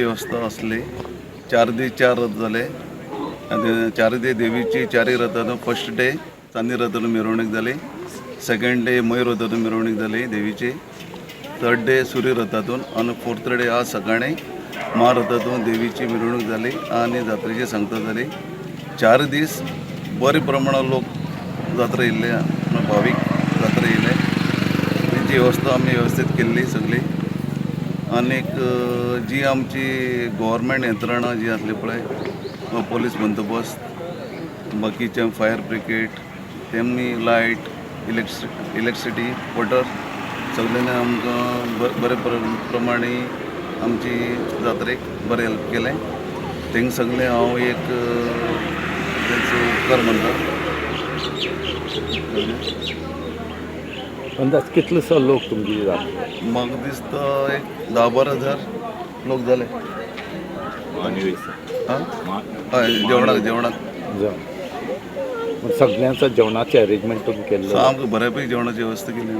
जेवणाची वेवस्था आसली. 4 दीस चार रथ जाले आनी चारय दीस देवीची चारय रथान, फर्स्ट डे चांदी रथान मिरवणूक जाली, सेकंड डे मयूर रथातून मिरवणूक जाली देवीची, थर्ड डे सूर्य रथातून आनी फोर्थ डे आज सकाळी महारथातून देवीची मिरवणूक जाली आनी जात्रेची सांगता जाली. 4 दीस बरे प्रमाणात लोक जात्रा येयल्ले, भावीक जात्रा येयले. तेंची वेवस्था आमी व्यवस्थीत केल्ली सगळी. आनीक जी आमची गोवोरमेंट यंत्रणा जी आसली पळय, पोलीस बंदोबस्त, बाकीचे फायर ब्रिगेड, तेमी लायट, इलेक्ट्रिसिटी, वॉटर सगळ्यांनी आमकां बरे प्रमाणे आमची जात्रेक बरें हेल्प केलें. तेंका सगळें हांव एक तेंचो उपकार मानता. अंदाज कितलोसो लोक तुमची जात्रेक? म्हाका दिसता एक 10-12 हजार लोक जाले. आं, हय, जेवणाक जेवणाक. जावं, सगळ्यांचो जेवणाचें अरेंजमेंट तुमी केल्लें? सामकें बऱ्यापैकी जेवणाची वेवस्था केली.